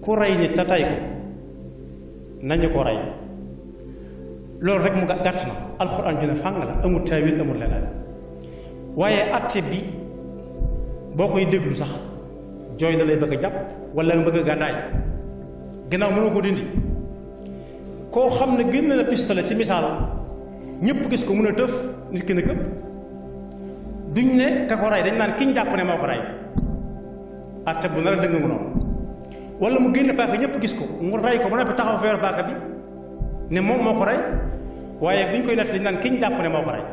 ku rey nit te tay ko nañu ko rey loolu rek mu gàtt na alxuraan ju ne fàng la amul taawil amul leneen waaye atte bi boo koy déglu sax jooy da lay bëgg a jàpp wala nga bëgg a gàddaay gannaaw mënoo ko dindi koo xam ne génn na pistolet ci misaal ñëpp gis ko mën a tëf nit ki ne këpp duñ ne ka ko rey dañ naan kiñ jàpp ne moo ko rey atte bu nar a dëng mu noonu wala mu génn paaka ñëpp gis ko mu rey ko ba noppi taxaw feer paaka bi ne moom moo ko rey waaye buñ koy def dañ naan kiñ jàpp ne moo ko rey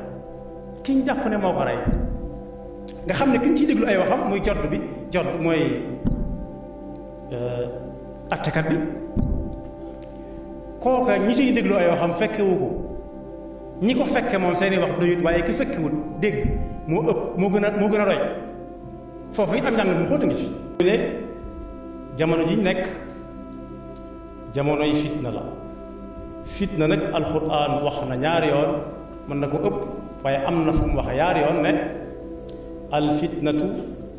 kiñ jàpp ne moo ko rey nga xam ne kiñ ciy déglu ay waxam muy jot bi jot mooy attekat bi kooka ñi ciy déglu ay waxam fekkewu ko ñi ko fekke moom seeni wax doyut waaye ki fekkewul dégg moo ëpp moo gën a doy foofu it am njàng mu xóota ngi fi ne jamono ji nekk jamonoy fitna la fitna nag alxuraan wax na ñaari yoon mën na ko ëpp waaye am na fu mu wax ñaari yoon ne alfitnatu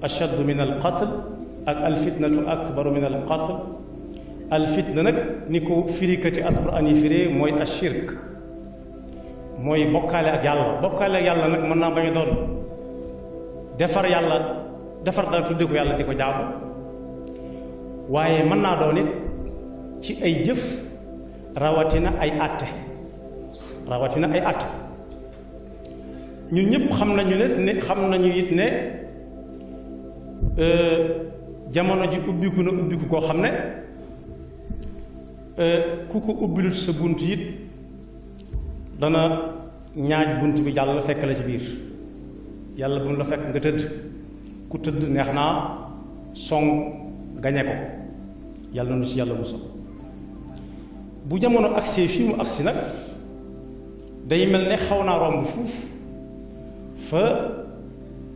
ashaddu min alqatl ak alfitnatu akbaru min alqatl alfitna nag ni ko firikati alxuraan yi firee mooy ashirk mooy bokkaale ak yàlla nag mën naa bañ a doon defar dara tudde ko yàlla di ko jaamu waaye mën naa doon it ci ay jëf rawatina ay àtte ñun ñëpp xam nañu it ne jamono ji ubbiku na ubbiku koo xam ne ku ko ubbilut sa bunt it dana ñaaj bunt bi jàll fekk la ci biir yàlla bu mu la fekk nga tëdd ku tëdd neex naa song gañe ko yàlla na nu ci yàlla musal bu jamono agsee fii mu agsi nag day mel ne xaw naa romb fuuf fa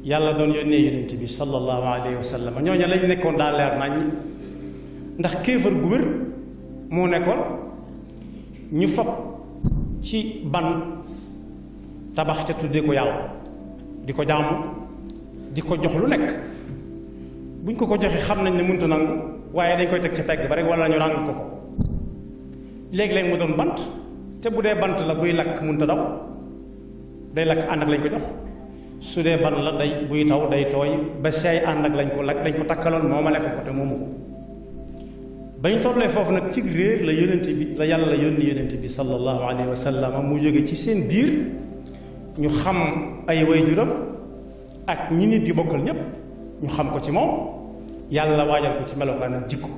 yàlla doon yónnee yonent bi sallallahu alayhi wa sallam ñooña lañ nekkoon daa leer nañ ndax kéefar gu wér moo nekkoon ñu fab ci ban tabax ca tuddee ko yàlla di ko jaamu di ko jox lu nekk buñ ko joxee xam nañ ne mënta nangu waaye dañ koy teg ca pegg ba rek wala ñu ràng ko léeg-léeg mu doon bant te bu dee bant la buy lakk mënta daw day lakk ànd ak lañ ko jox su dee ban la day buy taw day tooy ba seey ànd ak lañ ko takkaloon moomale ko te moomu ko bañ tollee foofu nag ci réer la yàlla yónni yonent bi sallallahu alayhi wa sallam mu jóge ci seen biir ñu xam ay waajuram ak ñi nit di bokkal ñépp ñu xam ko ci moom yàlla waajal ko ci melokaan ak jikko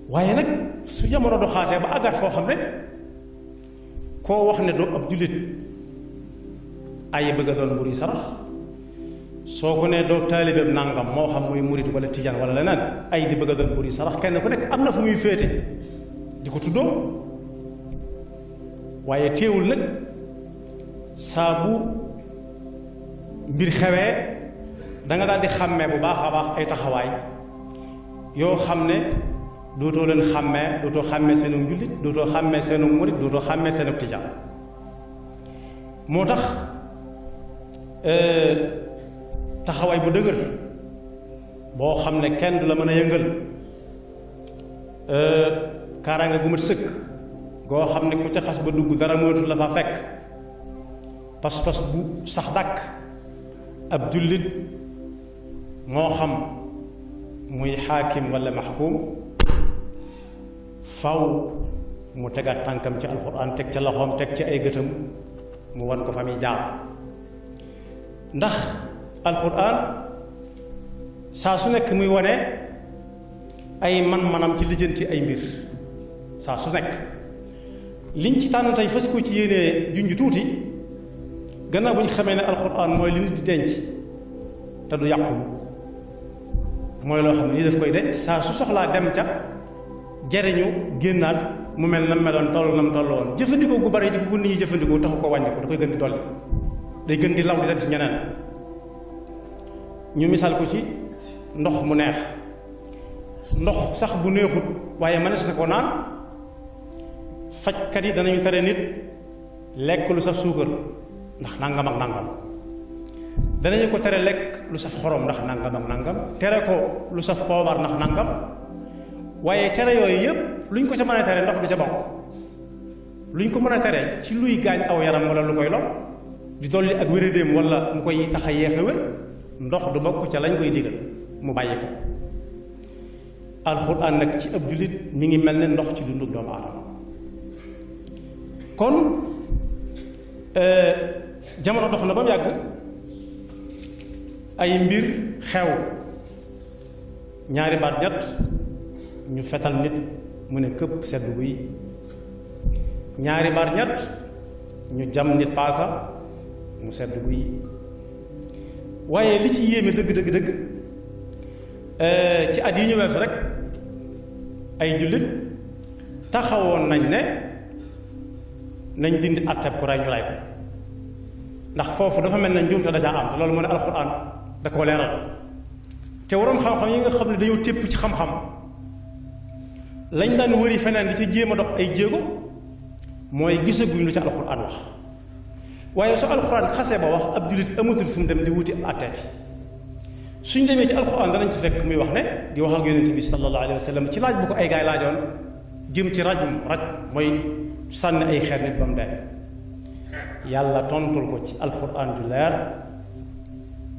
waaye nag su jamono doxaatee ba àggat foo xam ne koo wax ne doo ab jullit ay bëgg a doon mbur yi sarax soo ko nee doo taalibeeb nangam moo xam muy murit wala tijaan wala leneen ay di bëgg a doon mbur yi sarax kenn ku nekk am na fu muy féete di ko tuddoo waaye teewul nag saa bu mbir xewee da nga daal di xàmmee bu baax a baax ay taxawaay yoo xam ne dootoo leen xàmmee dootoo xàmmee seenu njullit dootoo xàmmee seenu murit dootoo xàmmee seenu tijaan moo tax taxawaay bu dëgër boo xam ne kenn du la mën a yëngal kaaraange gu mat sëkk goo xam ne ku ca xas ba dugg dara moytu la fa fekk pas-pas bu sax dàkk ab jullit moo xam muy xaakim wala maxkum faw mu tegaat tànkam ci alxuraan teg ca loxoom teg ci ay gëtam mu wan ko fa muy jaar ndax alxuraan saa su nekk muy wane ay man-manam ci lijjanti ay mbir saa su nekk liñ ci tànn tey fas ko ci yéenee junj tuuti gannaaw bu ñu xamee ne alxuraan mooy li nit di denc te du yàqu mooy loo xam ne nii daf koy denc saa su soxlaa dem ca jariñu génnaat mu mel na meloon toll na mu toll woon jëfandikoo gu bari ji bu nit ñi jëfandikoo taxu ko wàññi ko da koy gën di dolli day gën di law di dem ci ñeneen ñu misaal ko ci ndox mu neex ndox sax bu neexut waaye mënees na ko naan fajkat yi danañu tere nit lekk lu saf suukar ndax nangam ak nangam danañu ko tere lekk lu saf xorom ndax nangam ak nangam tere ko lu saf poobar ndax nangam waaye tere yooyu yëpp luñ ko ca mën a tere ndox du ca bokk luñ ko mën a tere ci luy gaañ aw yaram wala lu koy lor di dolli ak wéradéem wala mu koy tax a yéex a wér ndox du bokk ca lañ koy digal mu bàyyi ko alxuraan nag ci ab jullit mi ngi mel ne ndox ci dundu doomu aadama kon jamono dox na ba mu yàgg ay mbir xew ñaari baat ñett ñu fetal nit mu ne këpp sedd guy ñaari baat ñett ñu jam nit paaka mu sedd guy waaye li ci yéeme dëgg ci at yi ñu weesu rek ay jullit taxawoon nañ ne nañ dindi atteb ku rey ñu rey ko ndax foofu dafa mel ne njuumte da caa am te loolu moo ne alxuraan da koo leeral te waroon xam-xam yi nga xam ne dañoo tépp ci xam-xam lañ daan wëri feneen di ci jéem a dox ay jéego mooy gisaguñ lu ci alxuraan wax waaye su alxuraan xasee ba wax ab jullit amatul fu mu dem di wuti atteeti suñ demee ci alxuraan danañ ci fekk muy wax ne di wax ak yonent bi sallallahu alayhi wa sallam ci laaj bu ko ay gaay laajoon jëm ci raj mooy sànni ay xeer nit ba mu dee yàlla tontul ko ci alxuraan ju leer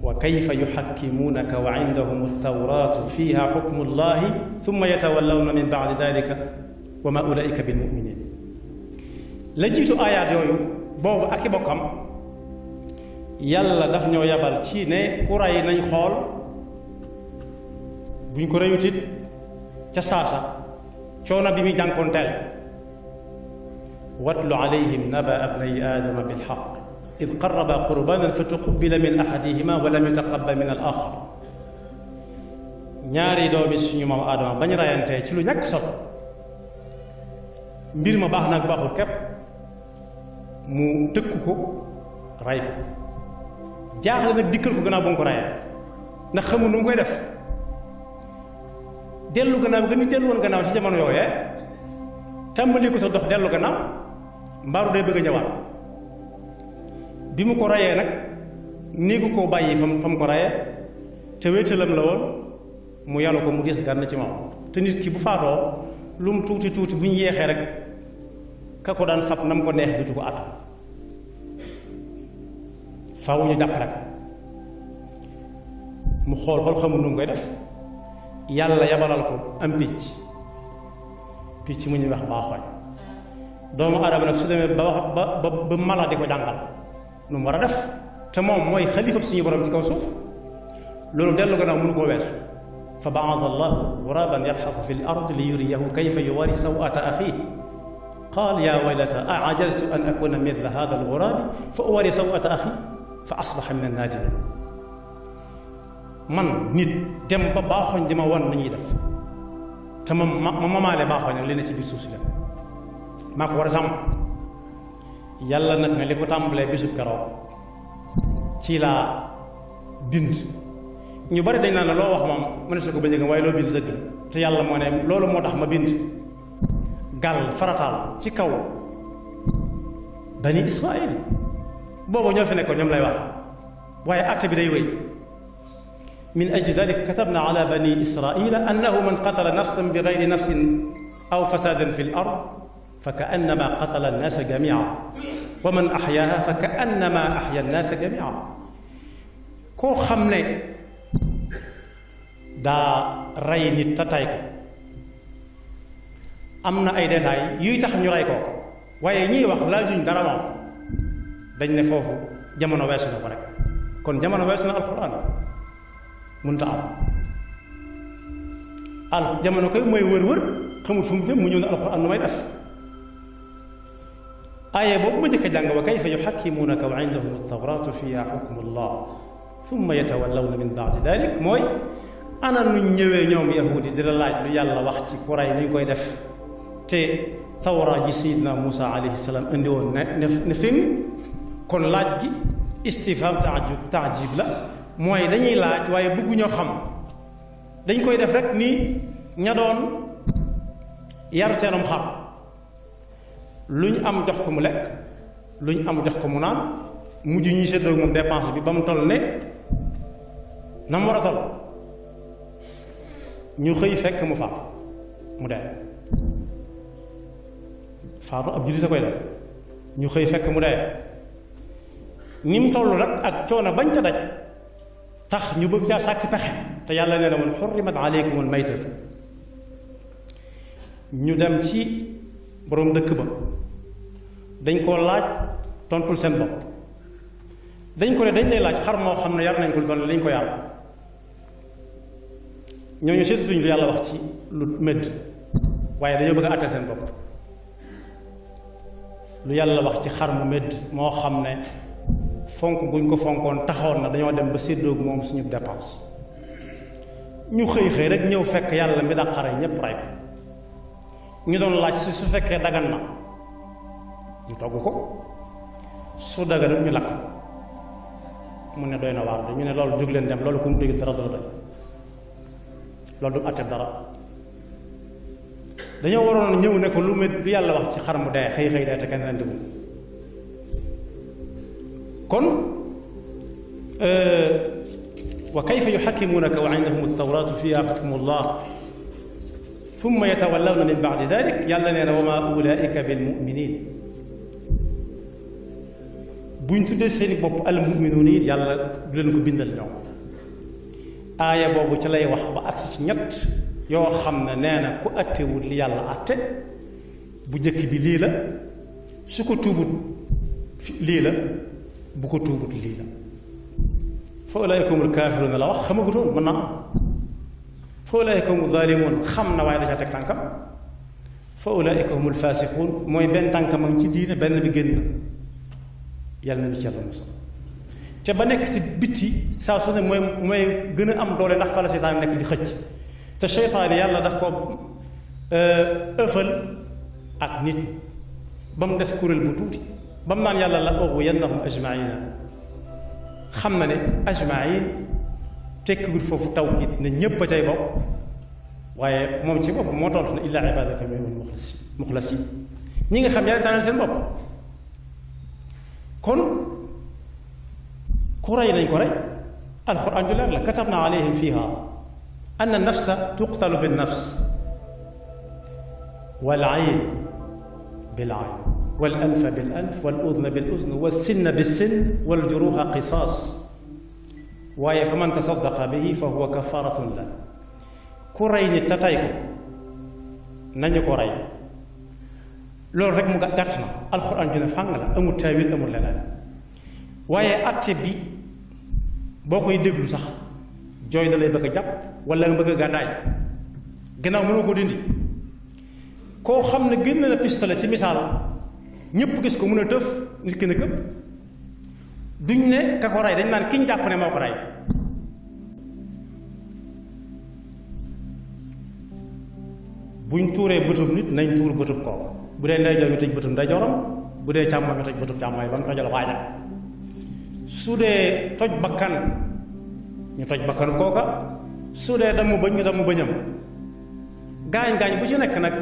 wa kayfa yuxakkimuunaka wa indahum altawraatu fiha xukmu llahi summa yatawallawna min baadi dalika wa ma ulaika bilmuminin la jiitu aayaat yooyu boobu ak i bokkam yàlla daf ñoo yabal ci ne ku rey nañ xool buñ ko reyut it ca saasa coono bi muy jànkoonteel watlu alayhim naba abnay aadama bilxaq id qarraba qurbanan fa tuqubila min ahadihima wa lam yutaqabal min al axar ñaari doomi suñu maam aadama bañ rayantee ci lu ñàkk solo mbir ma baax nag baaxul képp mu tëkku ko ray ko jaaxle nag dikkal ko gannaaw bu nga ko rayee ndax xamul nu mu koy def dellu gannaaw gën a dellu woon gannaaw ci jamono yooyee tàmbali ko sa dox dellu gannaaw mbaaru day bëgg a ñëwaat bi mu ko rayee nag néegu koo bàyyi fa mu ko rayee te wéetalam la woon mu yàlla ko mu gis gànn ci moom te nit ki bu faatoo lu mu tuuti tuuti bu ñu yeexee rek ka ko daan fab na mu ko neex dutu ko at faaw ñu jàppale ko mu xool xamul nu mu koy def yàlla yabalal ko am picc mu ñuy wax baaxooñ doomu aadama nag su demee ba wax ba mala di ko jàngal nu mu war a def te moom mooy xalifa suñu borom ci kaw suuf loolu dellu gannaaw mënu koo weesu fa baasa allahu guraban yabxasu fi l ard li yuriyahu kayfa yuwari sawata axiih qaal yaa waylata aajaztu an akuna mithla hada algurabi fa uwari sawata axi fa asbaxa min annaadimin man nit dem ba baaxoñ di ma wan nu ñuy def te ma mamaale baaxoñ ak li ne ci biir suuf si la maa ko war a sàmm yàlla nag nga li ko tàmbalee bisub keroog ci laa bind ñu bari dañ naan loo wax moom ma ne su ko bañ a waaye loo bind dëgg la te yàlla moo ne loolu moo tax ma bind gàll farataal ci kaw bani israil boobu ñoo fi nekkoon ñoom lay wax waaye acte bi day wéy min ajli dalika katabna ala bani israila annahu man qatala nafsan bi gayri nafsin aw fasadin fi l ard fa ka annama qatala annaasa jamia wa man axyaaha fa ka annama axya annaasa jamia koo xam ne daa rey nit ta tay ko am na ay détails yuy tax ñu rey kooku waaye ñiy wax laajuñ dara moom dañ ne foofu jamono weesu na ko rek kon jamono weesu na alxuraan mënta am jamono koy mooy wër-wër xamul fu mu jëm mu ñëw ne alxuraan nu may def aaye boobu ma jëkk a jàng wa kayfa yuxakkimuunaka wa indahum altawraatu fiha xukmu llah summa yatawallawna min baadi dalik mooy ana nuñ ñëwee ñoom yahudi di la laaj lu yàlla wax ci ku rey nuñ koy def te tawra ji sayidna Muusa alayhi salaam indi woon ne fi kon laaj gi istifham taajib la mooy dañuy laaj waaye bëgguñoo xam dañ koy def rek ni ña doon yar seenum xam lu ñu am jox ko mu lekk lu ñu am jox ko mu naan mujj ñuy seddoo moom dépense bi ba mu toll ne na mu war a toll ñu xëy fekk mu faatu mu dee faatu ab jullit a koy def ñu xëy fekk mu dee ni mu toll rek ak coono bañ ca daj tax ñu bëgg caa sàkk pexe te yàlla nee na woon xurrimat aleykumul maytatu ñu dem ci boroom dëkk ba dañ koo laaj tontul seen bopp dañ ko ne dañ lay laaj xar moo xam ne yar nañ ko lu doon lañ ko yàlla ñooñu seetatuñ lu yàlla wax ci lu medd waaye dañoo bëgg a àtte seen bopp lu yàlla wax ci xar mu medd moo xam ne fonk guñ ko fonkoon taxoon na dañoo dem ba séddoogu moom suñu dépense ñu xëy xëy rek ñëw fekk yàlla mi daa xare ñépp rey ko ñu doon laaj si su fekkee dagan na ñu togg ko su daganul ñu lakk mu ne doy na waar de ñu ne loolu jóg leen dem loolu ku mu dégg dara dara doy loolu du àtte dara dañoo waroon ñëw ne ko lu yàlla wax ci xar mu dee xëy xëy dee te kenn ren déglu kon wa kayfa yuxakkimuunaka wa indahum at-tawraatu fiihaa hukmu llah summa yatawallawna min ba'di dalik yàlla nee na wa maa ulaa'ika bil mu'miniin buñ tuddee seeni bopp al mu'minuun yi yàlla du leen ko bindal ñoom aaya boobu ci lay wax ba agsi ci ñett yoo xam ne nee na ku attewul li yàlla atte bu njëkk bi lii la su ko tuubut lii la bu ko tuubut lii la fa ulaa'ika humul kaafiruun la wax xamagutoon mën naa fa ulaa'ika humu zaalimuun xam na waaye da ca teg tànkam fa ulaa'ika humul faasiquun mooy benn tànkam a ngi ci diine benn bi génn yàlla nañu ci yàlla musal te ba nekk ci bitti saa su ne mooy gën a am doole ndax fa la seytaane nekk di xëcc te seytaane yàlla daf ko ëffal ak nit ba mu des kuréel bu tuuti ba mu naan yàlla la ughwiyannahum ajma'iina xam na ne ajma'iin tekkiwul foofu tawkiid ne ñépp a cay bokk waaye moom ci bopp moo tontu ne illaa ibaadaka minhumul muxlasiin ñi nga xam yàlla tànnal seen bopp kon ku rey nañ ko rey alxuraan ju leer la katabna alayhim fiha anna nafsa tuqtalu bin nafs wal ayn bil ayn wal anfa bil anf wal udna bil udn wal sinna bis sinn wal juruha qisaas waaye fa man tasaddaqa bihi fa huwa kafaratun la ku rey nit te tey ko nañu ko rey loolu rek mu gàtt na alxuraan ju ne fàng la amul taawil amul leneen waaye atte bi boo koy déglu sax jooy da lay bëgg a jàpp wala nga bëgg a gàddaay gannaaw mënoo ko dindi koo xam ne génn na pistolet ci misaal ñépp gis ko mën a tëf nit ki ne këpp duñ ne ka ko rey dañ naan kiñ jàpp ne moo ko rey buñ tuuree bëtub nit nañ tuur bëtub kooku bu dee ndeyjoor ñu tëj bëtub ndeyjooram bu dee càmmoñ ñu tëj bëtub càmmoñ ba mu tojal waaja su dee toj bakkan ñu toj bakkan kooka su dee damu bëñ ñu damu bëñam gaañ-gaañ bu ci nekk nag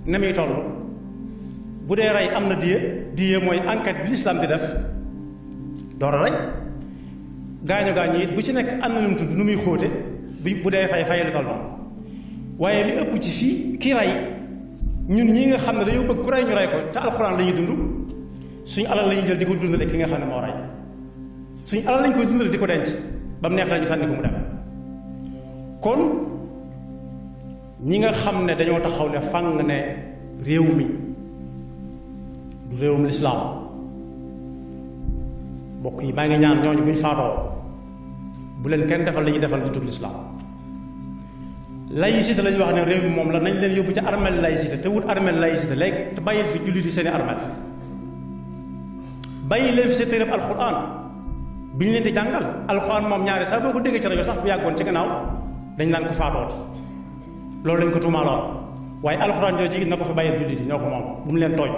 na muy toll bu dee rey am na diye mooy enquête bi lislaam di def door a rey gaañu-gaañ yi it bu ci nekk am na lu mu tudd nu muy xóote bu dee fay lu toll noonu waaye li ëpp ci fii ki rey ñun ñi nga xam ne dañoo bëgg ku rey ñu rey ko te alxuraan la ñuy dund suñu alal la ñuy jël di ko dundale ki nga xam ne moo rey suñu alal lañ koy dundale di ko denc ba mu neex la ñu sànni ko mu dem kon ñi nga xam ne dañoo taxaw ne fang ne réew mi du réewum lislaam mbokk yi maa ngi ñaan ñooñu bu ñu faatoo bu leen kenn defal li ñuy defal nitug lislaam laïcité lañu wax ne réew mi moom la nañ leen yóbbu ci armel laïcité te wut armel laïcité léegi te bàyyil fi julli di seeni armel bàyyi leen fi seen téereb alxuraan bi ñu leen di jàngal alxuraan moom ñaari sax boo ko déggee ci rajo sax bu yàggoon ci gannaaw dañ naan ko faatooti loolu lañ ko tuumaaloon waaye alxuraan jooju na ko fi bàyyil julli di ñoo ko moom bu mu leen tooñ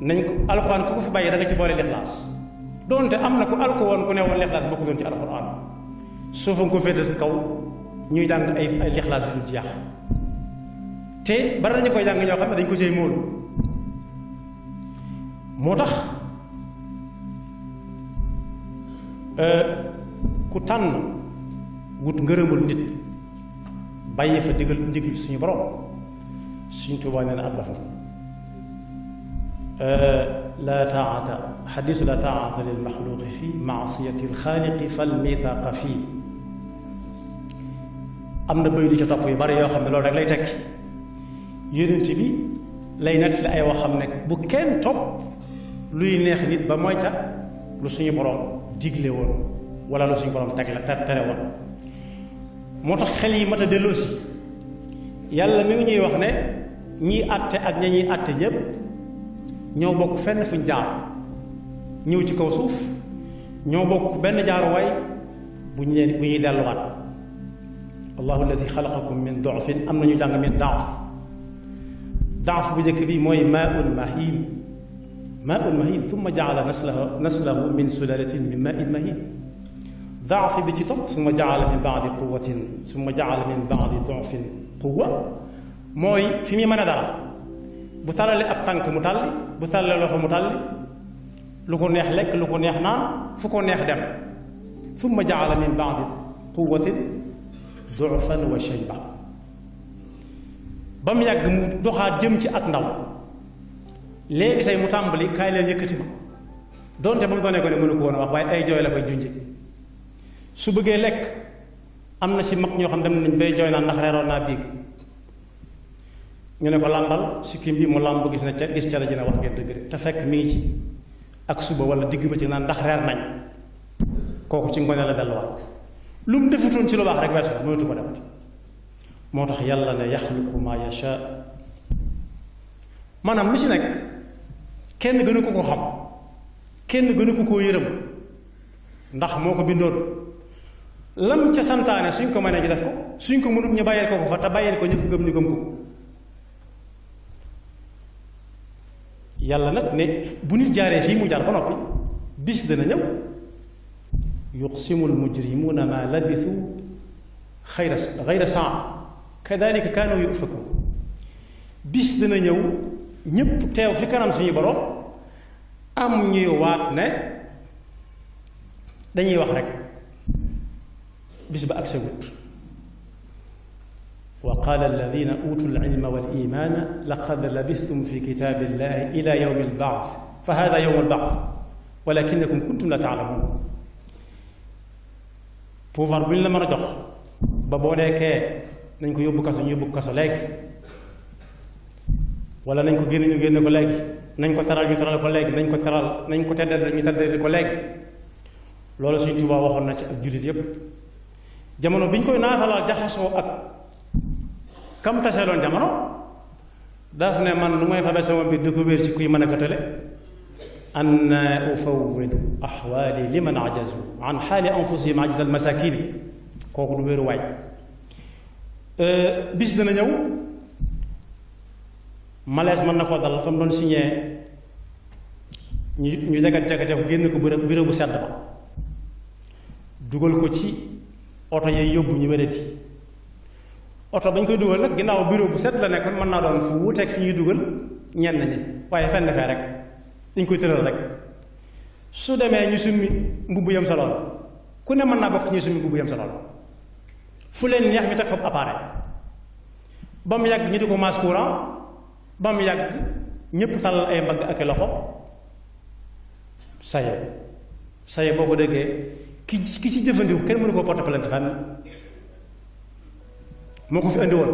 nañ ko alxuraan ku ko fi bàyyi da nga ci boole lixlaas doonte am na ku alko woon ku ne woon lixlaas bokku doon ci alxuraan suufa nga ko féete si kaw ñuy jàng ay lixlaas yu dul jeex te bari nañu koy jàng ñoo xam ne dañ ko cay móol moo tax ku tànn wut ngërëmul nit bàyyi fa digal ndigal suñu borom suñ Tuubaa nee na ab dafa laa taa'ata xadiisu laa taa'ata lil maxluuqi fi maasiyati alxaaliqi fal mithaqa fii am na bëy di ca topp yu bari yoo xam ne loolu rek lay tekki yonent bi lay nett la ay wax xam ne bu kenn topp luy neex nit ba mooy ca lu suñu borom digle woon wala lu suñu borom teg la tere woon moo tax xel yi mat a delloosi yàlla mi ngi ñuy wax ne ñiy àtte ak ña ñuy àtte ñépp ñoo bokk fenn fuñ jaar ñëw ci kaw suuf ñoo bokk benn jaaruwaay bu ñuy delluwaat allahu alladi xalaqakum min dofin am nañu jàng min daaf bu njëkk bi mooy maaun mahin thumma jaala naslahu min sulalatin min main mahin daaf bi ci topp summa jaala min baadi quwatin summa jaala min baadi dofin quwa mooy fi muy mën a dara bu tàllalee ab tànk mu tàlli bu tàllalee loxo mu tàlli lu ko neex lekk lu ko neex naan fu ko neex dem summa jaala min baadi quwatin dofan wa shayba ba mu yàgg mu doxaat jëm ci ak ndaw léegi tey mu tàmbali kaay leen yëkkati ma doonte ba mu doonee ko ne mënu ko woon a wax waaye ay jooy la koy junje su bëggee lekk am na ci mag ñoo xam dem nañ bay jooy naan ndax reeroon naa biig ñu ne ko làmbal sikkim bi mu làmb gis na ca gis ca la dina wax ngeen dëgg te fekk mi ngi ci ak suba wala digg ba ci naan ndax reer nañ kooku ci ngone la delluwaat lu mu defutoon ci lu baax rek weesu la mënatu ko defati moo tax yàlla ne yaxluqu ma yasha maanaam lu ci nekk kenn gënu ko xam kenn gënu ko koo yërëm ndax moo ko bindoon lam ca santaane suñ ko mënee ci def ko suñ ko mënut ñu bàyyeel ko fa te bàyyeel ko ñu ko gëm ñu gëm ko yàlla nag ne bu nit jaaree fii mu jaar ba noppi bis dana ñëw yuqsimu almujrimuuna ma labisu xayra saa kadalika kaanu yufakun bis dana ñëw ñépp teew fi kanam suñu borom am ñuy waat ne dañuy wax rek bis ba ak sagut wa qaala alladina utu alilma walimana laqad labithtum fi kitabillahi ila yawmi albath fa hada yawmu albath walakinakum kuntum la taalamun pouvoir bu ñu la mën a jox ba boo nekkee nañ ko yóbbu kaso ñu yóbbu kaso léegi wala nañ ko génne ñu génne ko léegi nañ ko teral ñu teral ko léegi nañ ko teral nañ ko teddal ñu teddal ko léegi loolu Sëñ Tuubaa waxoon na ci ak jullit yépp jamono bi ñu koy naafalaal jaxasoo ak kam taseeloon jamono daf ne man lu may fabe sama mbir di ko wér ci kuy mën a këtale anna ufawwidu axwaali liman ajazu an xaali anfusihim ajza almasakini kooku du wéeru waay bis dana ñëw malaise mën na koo dal fa mu doon signé ñu jagat-jagate ko génn ko bureau bu sedd ba dugal ko ci oto yay yóbbu ñu wérati oto bañ koy dugal nag ginnaaw bureau bu sedd la nekkoon mën naa doon fu wuuteeg fi ñuy dugal ñenn ñi waaye fenn fee rek dañ koy tëral rek su demee ñu summi mbubb yam sa lool ku ne mën naa bokk ñu summi mbubb yam sa lool fu leen neex ñu teg foofu appareil ba mu yàgg ñu di ko masse courant ba mu yàgg ñépp tàllal ay mbagg ak i loxo saye boo ko déggee ki ci jëfandiku kenn mënu koo porter plainte fenn moo ko fi indi woon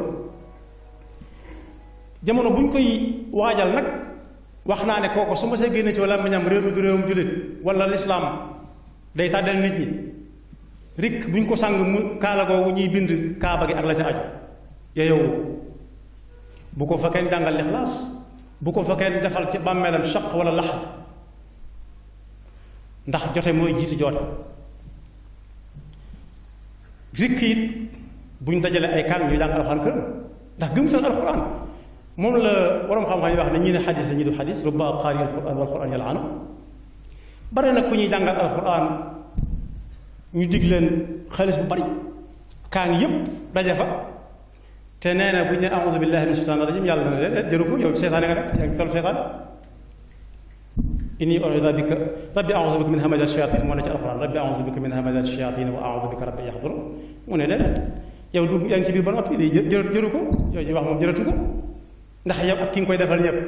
jamono bu ñu koy waajal nag wax naa ne kooko su ma see génne ci wala mañam réew mi du réewum jullit wala lislaam day tàddal nit ñi rik bu ñu ko sàng mu kaala googu ñuy bind kaaba gi ak la ca aju yow bu ko fa kenn jàngal lixlaas bu ko fa kenn defal ci bàmmeelam shaq wala laxd ndax jote mooy jiitu joote rikk it bu ñu dajalee ay kan ñu jàng alxuraan kër ndax gëm seen alxuraan moom la waroom xam-xam yi wax ne ñi ne xadis la ñi du xadis rubba qaari alxuraan wal xuraan yàlla ana bare nag ku ñuy jàngal alxuraan ñu dig leen xaalis bu bari kaa ngi yépp daje fa te nee na bu ñu ne a'uuzu billahi min shaytaani rajim yàlla na leen jëru ko yow seytaane nga def yaa ngi sol seytaane inni u'iidu bika rabbi a'uuzu bika min hamazaati shayaatiin moo ne ci alxuraan rabbi a'uuzu bika min hamazaati shayaatiin wa a'uuzu bika rabbi yaxduruun mu ne déedéet yow du yaa ngi ci biir ba noppi di jëru ko yooyu wax moom jëratu ko ndax yow ak ki nga koy defal ñëpp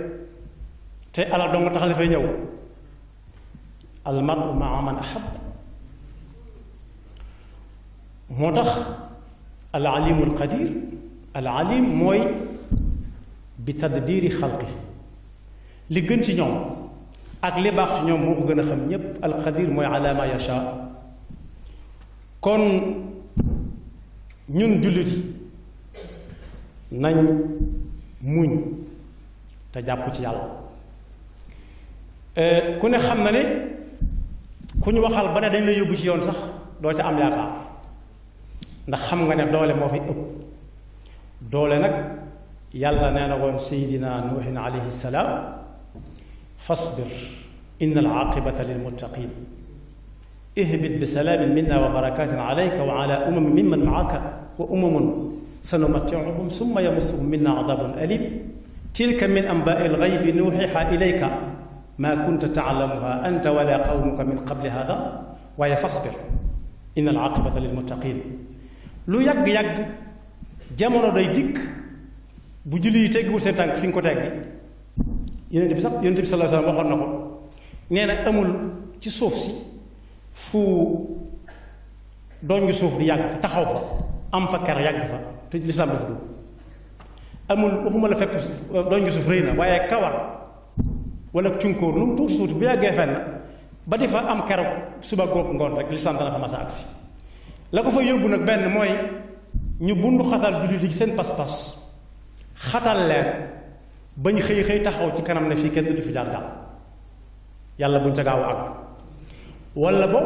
te alal dong tax dafay ñëw al mar'u ma'a man ahab moo tax al alimul qadir al alim mooy bi tadbiri xalqi li gën ci ñoom ak li baax ci ñoom moo ko gën a xam ñépp al qadir mooy ala ma yasha kon ñun jullit yi nañ muñ te jàpp ci yàlla ku ne xam na ne ku ñu waxal ba ne dañ la yóbbu ci yoon sax doo ca am yaakaar ndax xam nga ne doole moo fi ëpp doole nag yàlla nee na woon sayidina nuuhin alayhi salaam fasbir inna al aqibata lilmuttaqin ihbit bi salaamin minna wa barakatin alayka wa ala umamin mimman maaka wa umamun sanumattiuhum summa yamassuhum minna adabun alim tilka min anbaai alghaybi nuuxiha ilayka ma kunta taalamuha anta wala qawmuka min qabli hada waaye fasbir inna al aqibata lilmuttaqin lu yàgg-yàgg jamono day dikk bu julli yi teggiwul seen tànk fi nga ko teggi yonent bi sallallahu alayhi wa sallam waxoon na ko nee na amul ci suuf si fu doñ suuf di yàgg taxaw fa am fa ker yàgg fa te lislaam dafa dugg amul waxuma la fekk doñ suuf rëy na waaye kawar wala cunkóor lu mu tuuti tuuti bu yàggee fenn ba di fa am keroog suba goog ngoon rek lislaam dana fa masa agsi la ko fa yóbbu nag benn mooy ñu bundu xatal jullit yi seen pas-pas xatal leen bañ xëy taxaw ci kanam ne fii kenn du fi jaar daal yàlla buñ ca gaaw a àgg wala bo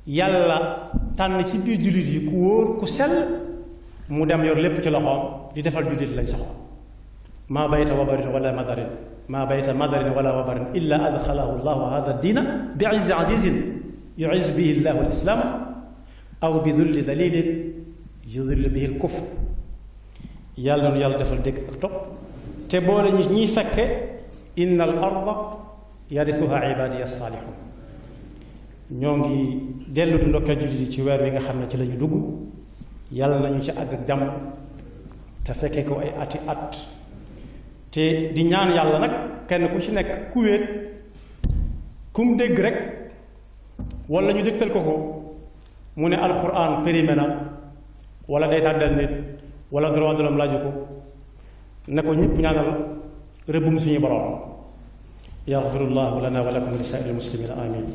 yàlla tànn ci biir jullit yi ku wóor ku sell mu dem yor lépp ci loxoom di defal jullit lañ soxla maa bayta wabarin wala madarin maa bayta madarin wala wabarin illa adxalahu llahu hada diina bi izzi azizin yuiz bihi llahu alislaam aw bi dulli dalilin yudillu bihi alkufr yàlla noonu yàlla defal dégg ak topp te boole ñi fekke inna al arda yarisuha ibadiya saalihun ñoo ngi dellu di ndokkee jullit yi ci weer wi nga xam ne ci lañu dugg yàlla nañu ci àgg ak jàmm te fekkee ko ay ati at te di ñaan yàlla nag kenn ku ci nekk ku wéet kum dégg rek wala ñu dégtal ko mu ne alquran périmé na wala day tàddal nit wala droit de l'homme laaju ko ne ko ñëpp ñaanal rëbbum suñu borom yaxfirullahu lana wa lakum li saa'iril muslimina amin